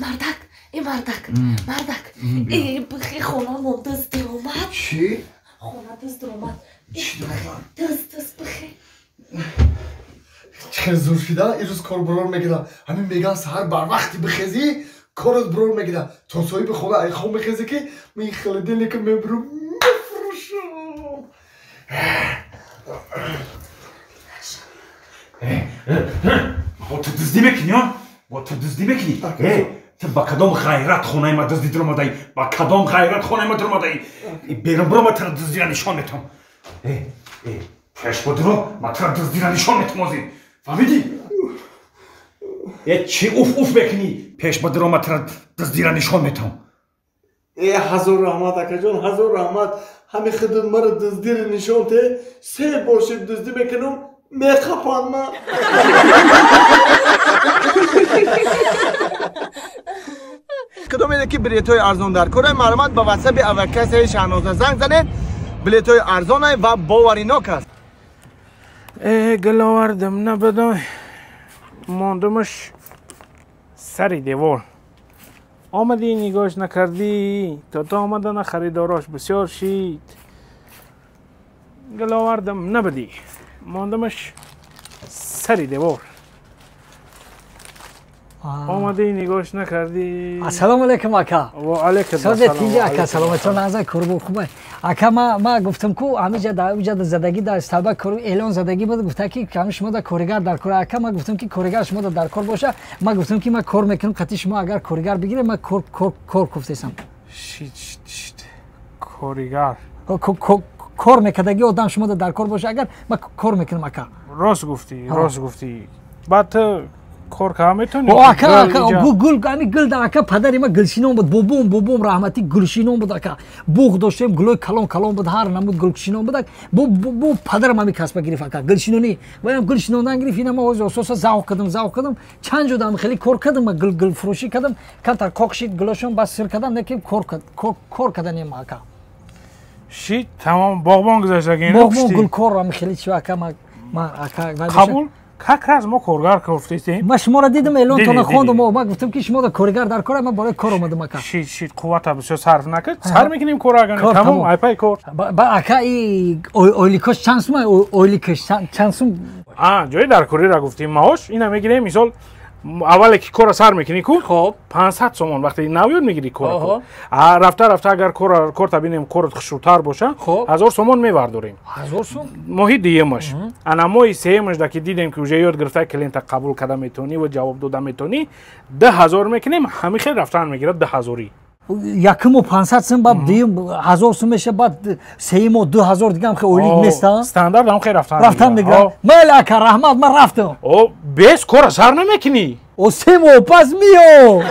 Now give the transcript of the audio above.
Мардак, э мардак, мардак. Э бихе хона мо дузд омад. Чӣ? Хона дузд омад. Чӣ омад? Дузд, дузд бихе. Чӣ зур шида, ирӯз кор бурор мегира. Ҳамин меган саҳар барвақти бихезӣ, корот бурор мегира. То соҳиби хона ай хом мехезӣ ки ман холодильника мебурам мефурӯшам. Бо ту дуздӣ мекунӣ, а? Бо ту дуздӣ мекунӣ? Э, ту ба кадом ғайрат хонаи ма дуздӣ дуромадаӣ? Ба кадом ғайрат хонаи ма дуромадаӣ? Берун буро, ма туро дуздира нишон метам. Э, э, пеш будуро, ма туро дуздира нишон метам ҳозир. Фаҳмидӣ? Э, чӣ уф уф мекунӣ? Пеш будуро, ма туро дуздира нишон метам. Э, ҳазор раҳмат, акаҷон, ҳазор раҳмат. Ҳами худат маро дуздира нишон те, се бор шид дуздӣ мекунам, мехапанд ма. Кадом еде ки билетҳои арзон дар кор, марҳамат ба ватсапи авакасаи Шаҳноза занг занед. Билетҳои арзонай ва боваринок аст. Э, гул овардам, набадой, мондумаш сари девор. Омадӣ, нигоҳш накардӣ, то то омадана харидорош бисёр шид. Гул овардам, набадӣ, мондамаш сари девор. Омадӣ, нигоҳш накардӣ. Ассалому алайкум, ака. Ва алайкум ассалом. Тинҷи ака, саломатон аза курбу хуб. Ака, ма гуфтам ку ҳамиҷа дар уҷа задагӣ дар стаба кор эълон задагӣ буд, гуфта ки ҳами шумо да коригар дар кор. Ака, ма гуфтам ки коригар шумо дар кор боша. Ма гуфтам ки ма кор мекунам қати шумо, агар коригар бигире, ма кор кор кор гуфтесам. Шит, шит, шит. Коригар. Кор мекардаги одам шумо дар кор боша, агар ма кор мекунам, ака. Рост гуфтӣ, рост гуфтӣ. Баъд ту кор карда метавонӣ? Ака, ака, гул, ами гул да ака, падари ма гулшинон буд, бобом, бобом раҳматӣ гулшинон буд, ака. Буғ доштем, гулои калон калон буд, ҳар намуд гулшинон буд. Бо падарам ами касба гирифт, ака, гулшинонӣ. Ваям гулшинондан гирифт, ина ма ҳозир ососа завқ кардам, завқ кардам. Чанд ҷо дам хеле кор кардам, гул гулфурӯшӣ кардам, камтар кок шид гулошон, бас сир кардам, лекин кор кор карданем, ака. Шид, тамом, боғбон гузаштаги. Боғбон, гулкор, ами хеле чи, ака, ма ака қабул. Как раз мо коргар гуфтем. Ма шуморо дидам, эълонтона хондам, ма гуфтам ки шумо коргар дар кор, ма барои кор омадам, ака. Шид, шид, қуввата бисёр сарф накард. Сар мекунем кор агар. Тамом, айпай кор. Ба ака, и ойликош чанд сум? Ойликаш чанд сум? А, ҷои дар корира гуфтем, маош ина мегирем, мисол аввале ки корро сар мекунӣ ку, хоб, 500 сомон вақте нав ёд мегирӣ корро. А рафта рафта агар корта бинем, корот хушрӯтар боша, 1000 сомон мевардорем. 1000 сом? Моҳи дуюмаш. Ана моҳи сеюмаш да ки дидем ки уже ёд гирифта, клиента қабул карда метавонӣ ва ҷавоб дода метавонӣ, 2000 мекунем, ҳамин хел рафтан мегирад 2000-ӣ. Якум 500 сум, баъд дуюм 1000 сум меша, баъд сеюм 2000 дигам хе ойлик неста. Стандарт ҳам хел рафтан. Рафтан мегирад. Майли, ака, раҳмат, ман рафтам. О, бес кора сар намекунӣ. О, 3 моҳ пас миё.